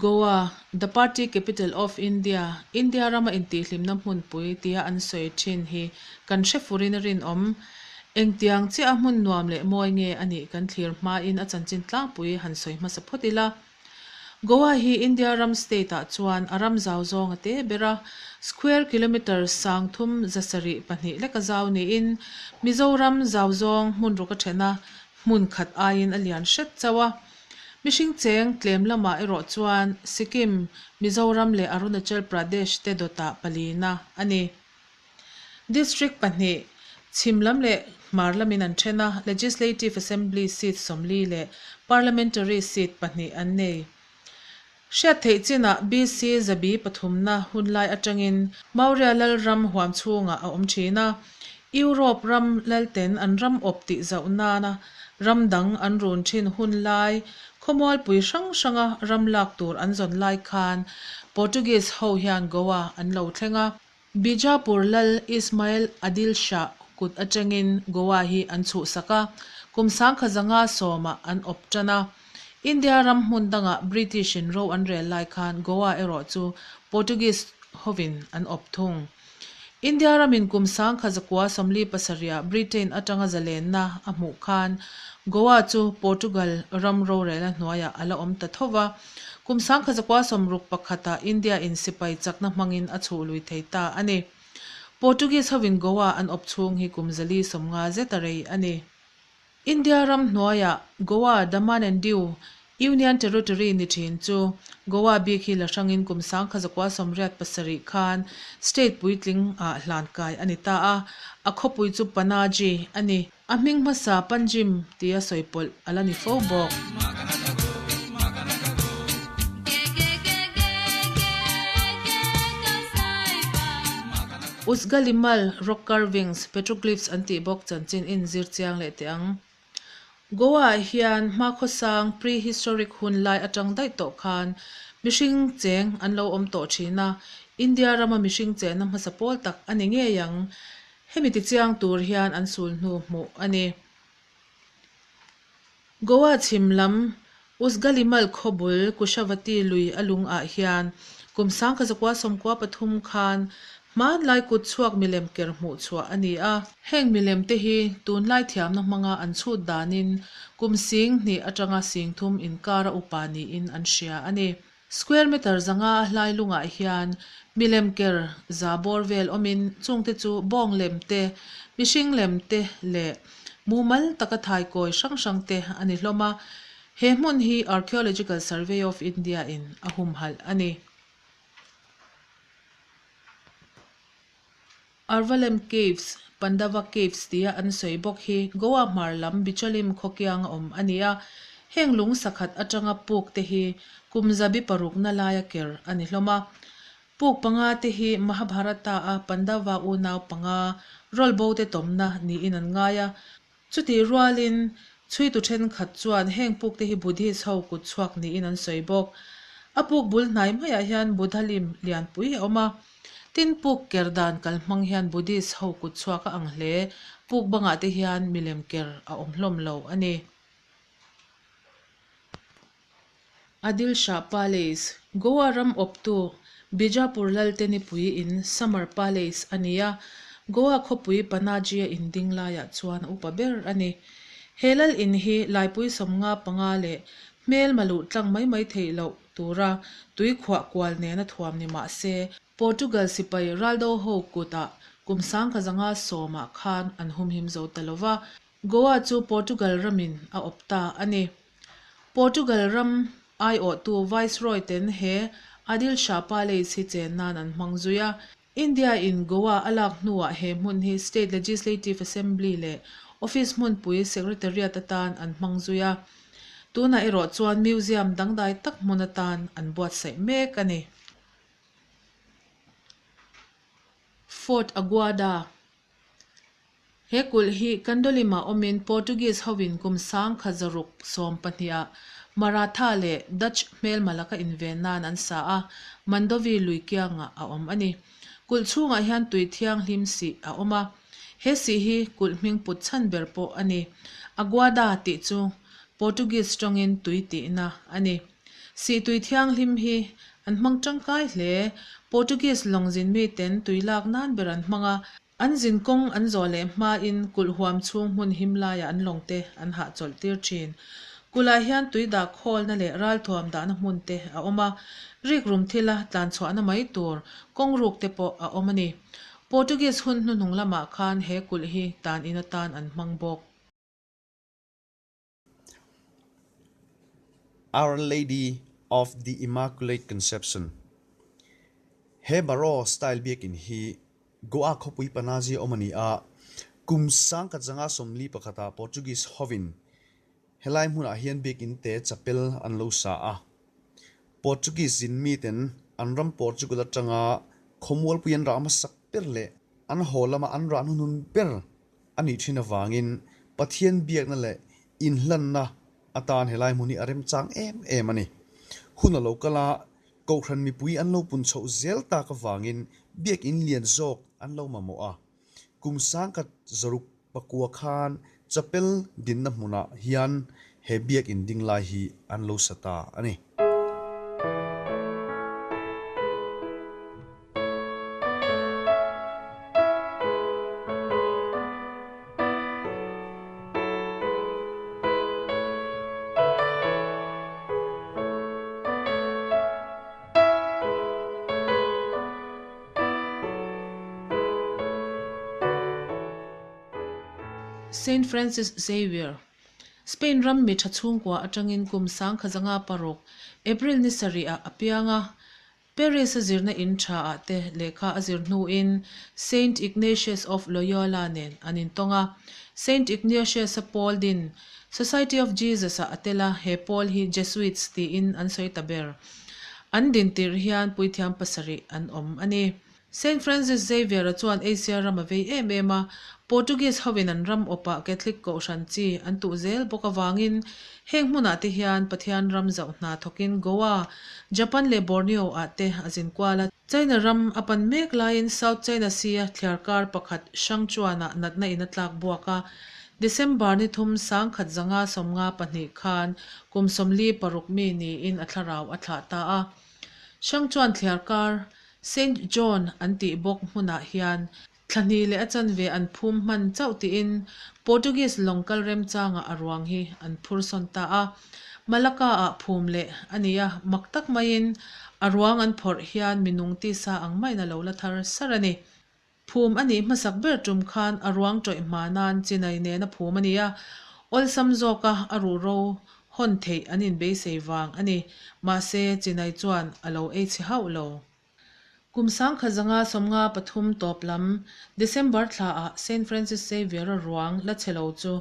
Goa, the party capital of India, India rama intihhlimna hmunpui tia an sawi thin hi kan hre furin a rinawm. Engtiang chiah a hmun nuam leh mawi nge a nih kan thlir hmain a chanchin tlangpui han sawi hmasa phawt ila. Goa hi India ram state ah chuan a ram zau zawng a te ber a, square kilometre 3702 leka zau niin Mizoram zau zawng hmun ruk a then a, hmun khat aiin a lian hret chauh a. Mihring cheng tlem lamah erawh chuan Sikkim, Mizoram leh Arunachal Pradesh te dawtah palina a ni. District pahnih, chhim lam leh hmar lamin an then a, Legislative Assembly seat 40 leh Parliamentary seat pahnih an nei. Hriat theih chinah BC zabi pathumna hunlai atangin Maurya Lalram huam chhungah a awm thin a, Europe ram lalten an ram awp tih zauh nana ram dang an run thin hunlai khawmualpui hrang hranga ram lak tur an zawn lai khan Portuguese ho hian Goa an lo thleng a. Bijapur lal Ismail Adil Shah kut atangin Goa hi an chhuhsak a, kum 1510-ah an awp tan a. India ram hmun dangah British-in ro an rel lai khan Goa erawh chu Portuguese hovin an awp thung. India ramin kum 1947-ah Britain atanga zalenna a hmuh khan Goa chu Portugal ram rorelna hnuaiah a la awm ta tho va. Kum 1961-ah India-in sipai chakna hmangin a chhuh lui thei ta a ni. Portuguese hovin Goa an awp chhung hi kum 450 zet a rei a ni. India ram hnuaiah Goa, Daman and Diu, Union Territory ni thin chu Goa bik hi la hrangin kum 1987 khan state puitling ah hlan kai a ni ta a, a khawpui chu Panaji a ni. A hming hmasa Panjim tia sawi pawlh a la ni fo bawk. Usgalimal rock carvings, petroglyphs an tih bawk chanchin in zir chiang leh teh ang. Goa-ah hian hmakhawsang pre-historic hun lai atang daih tawh khan mihring cheng an lo awm tawh thin a, India rama mihring chenna hmasa pawl tak a ni ngei ang. Hemi tichiang tur hian an sul hnu hmuh a ni. Goa chhim lam Usgalimal khawbul Kushavati lui a lung ah hian kum 1993 khan hmanlai kut chhuak milem ker hmuh chhuah a ni a. Heng milem te hi tunlai thiamna hmanga an chhut danin kum 2000 atanga 3000 inkara upa niin an hria a ni. Square meter 500 a hlai lungah hian milem ker za bawr vel awmin chungte chu bawng lem te, mihring lem te leh mumal taka thaikawi hrang hrang te a ni hlawm a. He hmun hi Archaeological Survey of India in a humhalh a ni. Arvalem Caves, Pandava Caves tia an sawi bawk hi Goa hmar lam Bicholim khawkiang a awm a ni a, heng lung sakhat atanga puk te hi kum zabi parukna laia ker a ni hlawm a. Puk panga te hi Mahabharata a Pandava unau panga rawlbo te tawmna niin an ngai a, chutih rualin chhuitu thenkhat chuan heng puk te hi Buddhist ho kut chhuak niin an sawi bawk. A puk bul hnai maiah hian Buddha lim lianpui a awm a. Tin puk ker dan kal hmang hian Buddhist ho kut chhuak a ang hle, puk bangah te hian milem ker a awm hlawm lo a ni. Adil Shah Palace, Goa ram awptu Bijapur Lalte nipui in Summer Palace a ni a, Goa khawpui Panaji a inding laiah chuan a upa ber a ni. He lal in hi laipui 55 leh hmelma luh tlang mai mai theih loh tura tui khuah kual nena thuam ni mah se, Portugal sipai Raldo ho kutah kum 1910-ah khan an humhim zo ta lo va, Goa chu Portugal ramin a awp ta a ni. Portugal ram aiawhtu Viceroy ten he Adil Shah Palace hi chen nan an hmang zui a. India in Goa a lak hnuah he hmun hi State Legislative Assembly leh Office hmunpui Secretariat atan an hmang zui a. Tunah erawh chuan museum dangdai tak hmun atan an buatsaih mek a ni. Fort Aguada He kulh hi Candolim-ah awmin Portuguese hovin kum 1612-ah Maratha leh Dutch hmelma laka inven nan an sa a, Mandovi lui kiangah a awm a ni. Kulh chhungah hian tui thianghlim sih a awm a, he sih hi kulh hming put chhan ber pawh a ni. Aguada tih chu Portuguese tawngin tui tihna a ni. Sihtui thianghlim hi an hmang tangkai hle. Portuguese lawng zin miten tui lak nan ber an hmang a, an zin kawng an zawh leh hmain kulh huam chhung hmun him laiah an lawngte an hahchawlh tir thin. Kulhah hian tui dah khawlna leh ralthuam dahna hmun te a awm a, rikrum thila tlanchhuahna mai tur kawng ruk te pawh a awm a ni. Portuguese hun hnuhnung lamah khan he kulh hi tan in atan an hmang bawk. Our Lady of the Immaculate Conception He Baroque style biakin hi Goa khawpui Panaji awm a ni a, kum sangkhat zanga 41 ah Portuguese hovin helai hmunah hian biakin te chapel an lo sa a. Portuguese zin miten an ram Portugal atanga khawmualpui an rah hmasak ber leh an haw lama an rah hnuhnun ber a nih thin avangin Pathian biakna leh inhlanna atan helai hmun hi a remchang em em a ni. Hun a lo kal a, Kohhran mipui an lo pun chhoh zel tak avangin biakin lian zawk an lo mamawh a. Kum sangkhat zaruk pakua khan chapel dinna hmunah hian he biakin ding lai hi an lo sa ta a ni. Saint Francis Xavier, Spain ram mi tha chhungkua atangin kum 1906, April ni sarih ah a piang a. Paris a zirna in tha ah te lehkha a zir hnuin Saint Ignatius of Loyola nen an intawng a. Saint Ignatius-a pawl din Society of Jesus ah a tel a, he pawl hi Jesuits tiin an sawi ta ber. An din tirh hian puithiam pasarih an awm a ni. Saint Francis Xavier-a chuan Asia ram a vei em em a, Portuguese hovin an ram awpah Catholic kohhran chi an tuh zel bawk avangin heng hmunah te hian Pathian ram zauh hna thawkin Goa, Japan leh Borneo-ah te a zin kual a. China ram a pan mek laiin South China Sea-a thliarkar pakhat Shangchuan-ah natna in a tlak buak a, December ni thum 1952 khan kum 46 mi niin a thlarau a thlah ta a. Shangchuan thliarkar Saint John an tih bawk hmunah hian thla hnih leh a chanve an phum hman chauh tiin Portuguese lawng kal remchangah a ruang hi an phur sawn ta a. Malacca-ah phum leh a ni a, mak tak maiin a ruang an phawrh hian minung tisa ang maiin a lo la thar sar a ni. Phum a nih hmasak ber tum khan a ruang tawih hma nan chinai nena phum a ni a, awlsam zawka a ruhro hawn theih an inbeisei vang a ni. Mahse, chinai chuan a lo ei chhe hauh lo. Kum 1953 tawp lam December thlaah Saint Francis Xavier-a ruang la chhe lo chu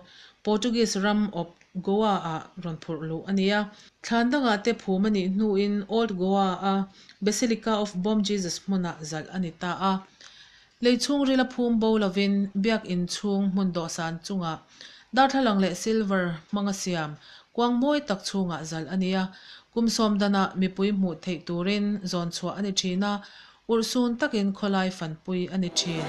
Portuguese ram awp Goa-ah rawn phurh luh a ni a. Thlan dangah te phum a nih hnuin Old Goa-a Basilica of Bom Jesus hmunah zalh a ni ta a. Lei chhungril a phum bo lovin biakin chhung hmun dawhsan chungah darthlalang leh silver hmanga siam kuang mawi tak chhungah zalh a ni a. Kum sawm danah mipui hmuh theih turin zawn chhuah a ni thin a, urhsun takin khawlai fanpui a ni thin.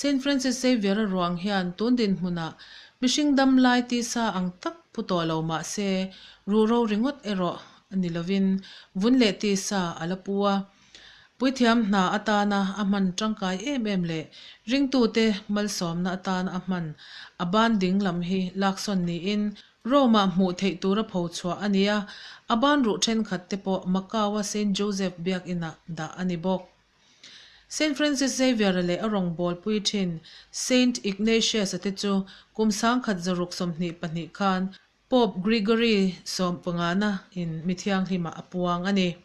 Saint Francis Xavier-a ruang hian tun dinhmunah mihring dam lai tisa ang tak pu tawh lo mah se, ruhro ringawt erawh a ni lovin vun leh tisa a la pu a. Puithiam hna atana a hman tangkai em em leh ringtute malsawmna atana a hman a ban ding lam hi laksawn niin. Rome-ah hmuh theih tura phochhuah a ni a, a ban ruh thenkhat te pawh Macau-a Saint Joseph biakinah dah a ni bawk. Saint Francis Xavier-a leh a rawngbawlpui thin Saint Ignatius-a te chu kum 1622 khan Pope Gregory sawmpangana in mi thianghlimah a puang a ni.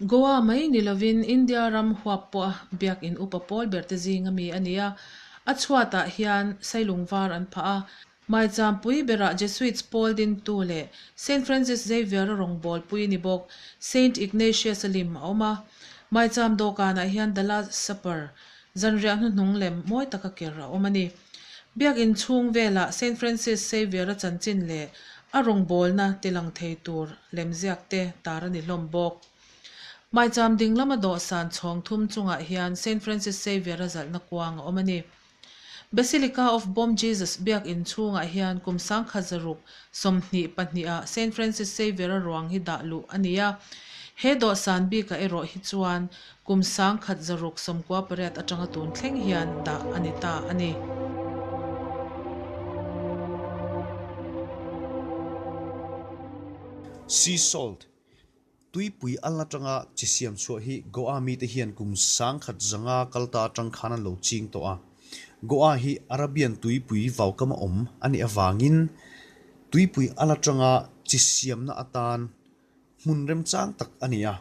Goa mai ni lovin India ram huap pawha biakin upa pawl berte zinga mi a ni a, a chhuatah hian sailung var an phah a. Maicham pui berah Jesuits pawl dintu leh Saint Francis Xavier-a rawngbawlpui ni bawk Saint Ignatius-a lim a awm a. Maicham dawhkanah hian The Last Supper, zanriah hnuhnung lem mawi taka ker a awm a ni. Biakin chhung velah Saint Francis Xavier-a chanchin leh a rawngbawlna tilang thei tur lemziak te tar a ni hlawm bawk. Maicham ding lama dawhsan chhawng thum chungah hian Saint Francis Xavier-a zalhna kuang a awm a ni. Basilica of Bom Jesus biakin chhungah hian kum 1622 ah Saint Francis Xavier-a ruang hi dah luh a ni a. He dawhsan bikah erawh hi chuan Kum 1698 atanga tun thleng hian dah a ni ta a ni. Sea salt, tuipui al atanga chi siam chhuah hi Goa mite hian kum 1100 kal ta atang khan an lo ching tawh a. Goa hi Arabian tuipui vaukama awm a nih avangin tuipui al atanga chi siamna atan Hmun remchang tak a ni a,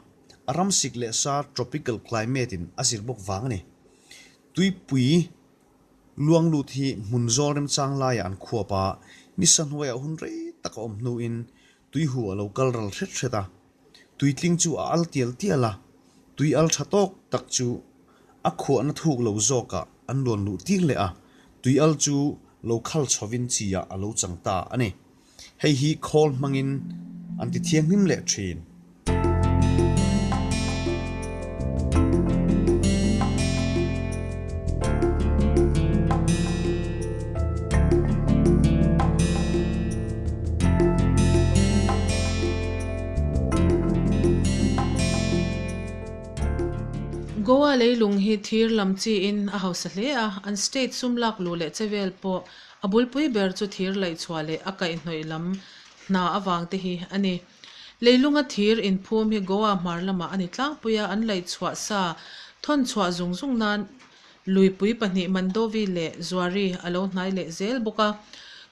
a ram sik leh sa tropical climate in a zir bawk vang a ni. Tuipui luang lut hi hmun zawl remchang laiah an khuap a, nisa hnuaiah hun rei tak a awm hnuin tuihu a lo kal ral hret hret a, tuitling chu a al tial tial a, tui al tha tawk tak chu a khuahna thuk lo zawkah an luan luh tir leh a, tui al chu lo khal chhovin chi ah a lo chang ta a ni. Hei hi khawl hmangin an ti thianghlim leh thin. Goa leilung hi thir lam chiin a hausa hle a, an state sum lak luh leh chevel pawh A bulpui ber chu thir laihchhuah leh a kaihhnawih lam hna avang te hi a ni. Leilunga thir inphum hi Goa hmar lamah a ni tlangpui a, an laihchhuah sa thawn chhuah zung zung nan luipui pahnih Mandovi leh Zuari a lo hnai leh zel bawk a.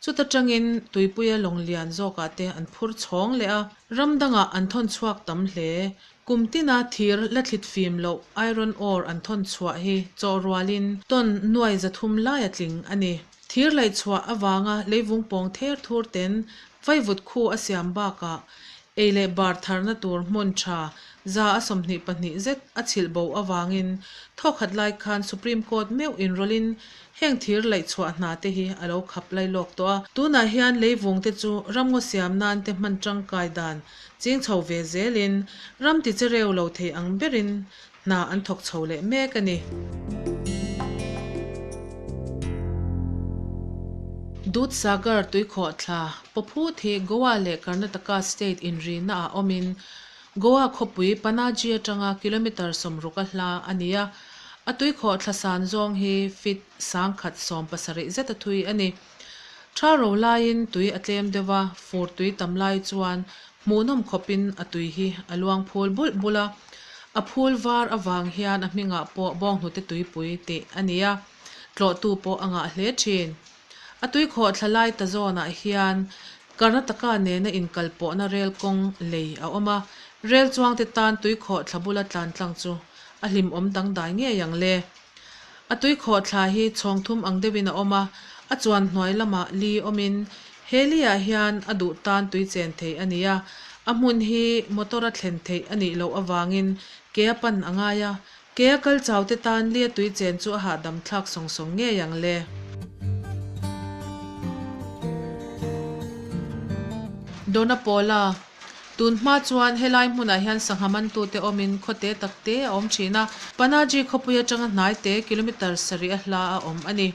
Chuta tangin tuipuia lawng lian zawkah te an phur chhawng leh a, ram dangah an thawn chhuak tam hle. Kum tina thir la thlit fim loh iron ore an thawn chhuah hi chaw rualin ton nuai 300 lai a tling a ni. Thir laih chhuah avanga leivung pawng ther thur ten vaivut khu a siam bakah ei leh bar tharna tur hmun tha 122 zet a chhilh bo avangin thawkhat lai khan Supreme Court meuh inrawlhin heng thir laih chhuah hna te hi a lo khap lai lawk tawh a. Tunah hian leivung te chu ramngaw siam nan te hman tangkai dan Ching chho ve zelin ram ti che reu lo thei ang berin hna an thawk chho leh mek a ni. Dudhsagar tuikhawhthla Pawphut hi Goa leh Karnataka state inrina ah awmin Goa khawpui Panaji atanga kilometre 60 a hla a ni a, a tuikhawhthla san zawng hi feet 1170 zet a thui a ni. Tha ro laiin tui a tlem deuh a, fur tui tam lai chuan hmuhnawm khawpin a tui hi a luang phul bulh bulh a. A phul var avang hian a hmingah pawh bawnghnute tuipui tih a ni a, tlawhtu pawh a ngah hle thin. A tuikhawh thla lai ta zawnah hian Karnataka nena inkalpawhna rel kawng lei a awm a, rel chuangte tan tuikhawh thla bula tlan tlang chu a hlimawm dangdai ngei ang le. A tuikhawh thla hi chhawng thum ang deuhin a awm a, a chuan hnuai lamah li awmin he liah hian a duh tan tui chen theih a ni a, a hmun hi motor a thlen theih a nih loh avangin ke a pan a ngai a, ke a kal chau te tan li a tui chen chu a hahdam thlak sawng sawng ngei ang le. Dona Paula. Tun hma chuan helai hmunah hian sangha mantute awmin khawte tak te a awm thin a, Panaji khawpui atanga hnai te kilometre sarih a hla a awm a ni.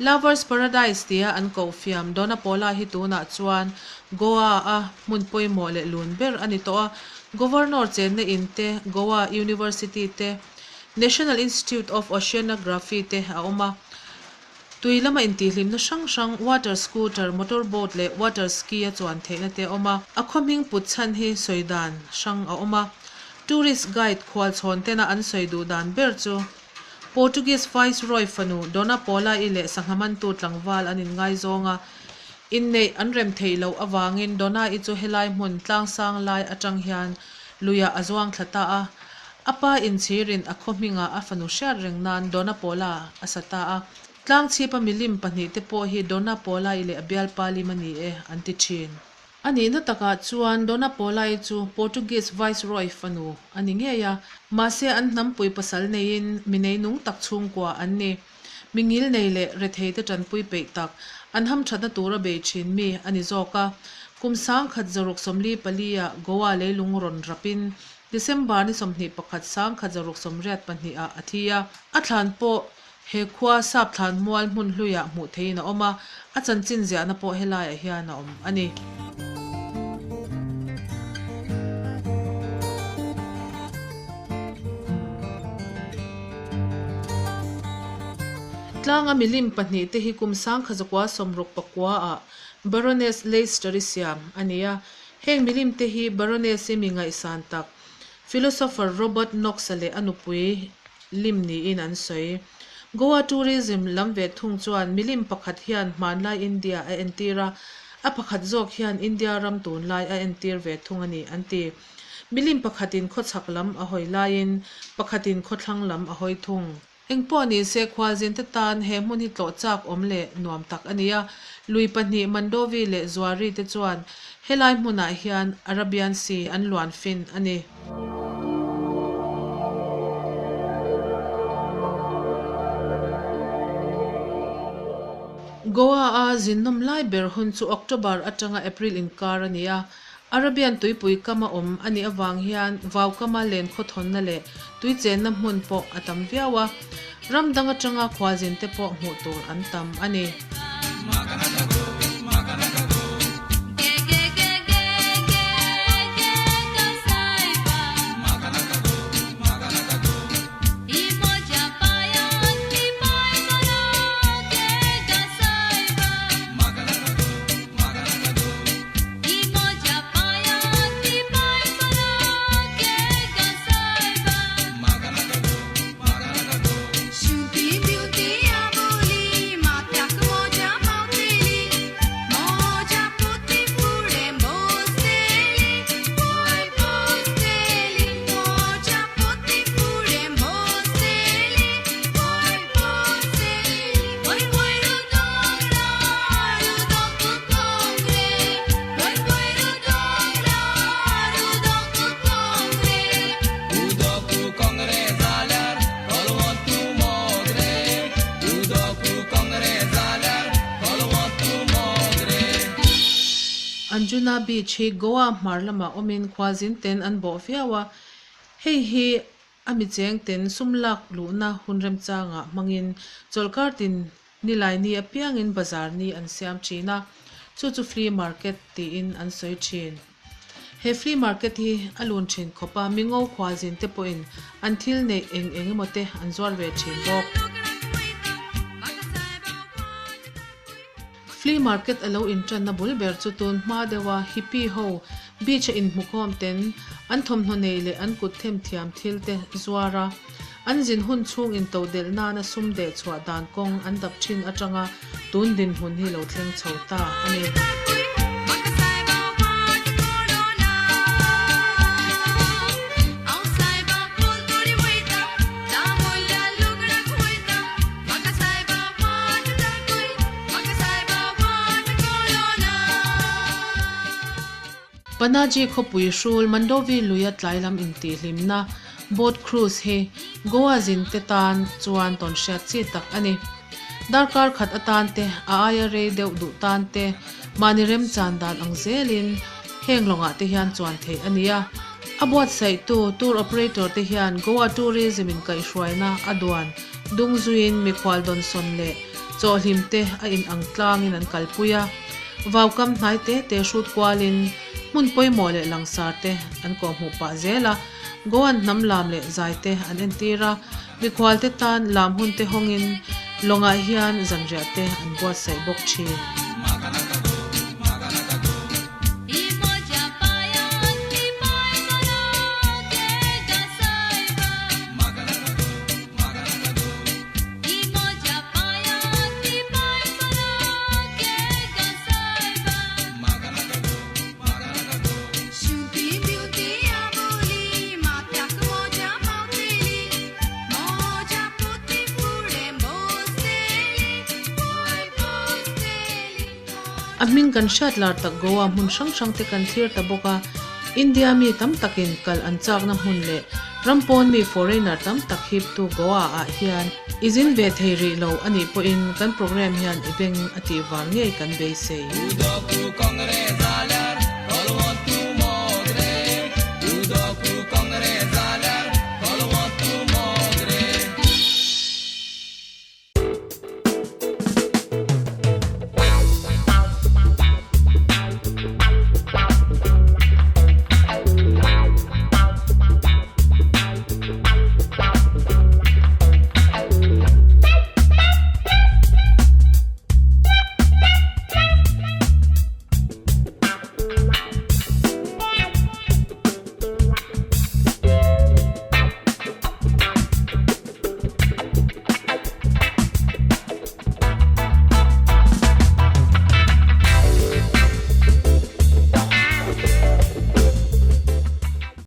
Lovers Paradise tia an koh fiam Dona Paula hi tunah chuan Goa a hmun pawimawh leh lun ber a ni tawh a, Governor chenna in te, Goa University te, National Institute of Oceanography te a awm a. Tui lama intihhlimna hrang hrang water scooter, motor boat leh water ski a chuan theihna te a awm a. A khaw hming put chhan hi sawi dan hrang a awm a. Tourist guide khual chhawn tena an sawi duh dan ber chu Portuguese Viceroy fanu Dona Paula-i leh sangha mantu tlangval an inngaizawng a. Inneih an rem theih loh avangin Donna-i chu helai hmun tlangsang lai atang hian luiah a zuang thla ta a. A pa inchhirin a khaw hmingah a fanu hriat reng nan Donna Paula a sa ta a. Tlangchhipa milim pahnihte pawh hi Donna Paula-i leh a bialpa lim a ni e, an ti thin. A nihna takah chuan Donna Paula-i chu Portuguese Viceroy fanu a ni ngei a, mahse an hnampui pasal neiin mi neinung tak chhungkua an ni. Mi ngilnei leh retheite tanpui peih tak, an hamthatna tura bei thin mi a ni zawk a. Kum sangkhat zaruk 44 ah Goa leilung rawn rapin December ni 21 1682 ah a thi a. A thlan pawh he khua sap thlan mual hmun hluiah hmuh theihin a awm a, a chanchin ziahna pawh helaiah hian a awm a ni. Tlanga milim pahnihte hi kum sangkha 96 ah Baroness Leicester-i siam a ni a. Heng milimte hi Baroness-i mi ngaihsan tak, philosopher Robert Knox-a leh a nupui lim niin an sawi. Goa tourism lam ve thung chuan milim pakhat hian hmanlai India a entir a, a pakhat zawk hian India ram tunlai a entir ve thung a ni an ti. Milim pakhatin khawchhak lam a hawi laiin pakhatin khawthlang lam a hawi thung. Engpawh ni se khualzinte tan he hmun hi tlawh chak awm leh nuam tak a ni a. Lui pahnih Mandovi leh Zuari te chuan helai hmunah hian Arabian Sea an luan fin a ni. Goa-a zinnawm lai ber hun chu October atanga April inkar a ni a. Arabian tuipui kama awm a nih avang hian vau kama len khawthawnna leh tui chenna hmun pawh a tam viau a, ram dang atanga khualzin te pawh hmuh tur an tam a ni. Anjuna Beach hi Goa hmar lamah awmin khualzin ten an bawh viau a, hei hi a mi cheng ten sum lak luhna hun remchangah hmangin chawlhkar tin Nilai ni apiangin bazar ni an siam thin a, chu chu flea market tiin an sawi thin. He flea market hi a lun thin khawp a, mingo khualzin te pawhin an thil neih eng eng emaw te an zuar ve thin bawk. Flea market a lo intanna bul ber chu tun hma deuha hippie ho beach a inhmukhawm ten an thawmhnaw nei leh an kut themthiam thil te zuar a, An zin hun chhung intodelh nana sum deh chhuah dan kawng an dap thin atanga tun dinhmun hi lo thleng chho ta a ni. Panaji khawpui hrul Mandovi luia tlai lam intihhlimna boat cruise hi Goa zin te tan chuan tawn hriat chi tak a ni. Darkar khat atan te, a aia rei deuh duh tan te, mahni remchan dan ang zelin heng lawngah te hian chuan theih a ni a. A buatsaihtu tour operator te hian Goa tourism in kaihhruaina a duan dungzuiin mikhual dawnsawn leh chawhhlim te a inang tlangin an kalpui a. Vaukam hnai te te hrut kualin hmun pawimawh leh langsar te an kawhhmuh pah zel a, Goan hnam lam leh zai te an entir a, mikhual te tan lam hun te hawngin Lawngah hian zanriah te an buatsaih bawk thin. A hming kan hriat lar tak Goa hmun hrang hrang te kan thlir ta bawk a, India mi tam takin kal an chakna hmun leh ram pawn mi foreigner tam tak hiptu Goa ah hian i zin ve thei rih lo a nih pawhin kan program hian i beng a tih var ngei kan beisei.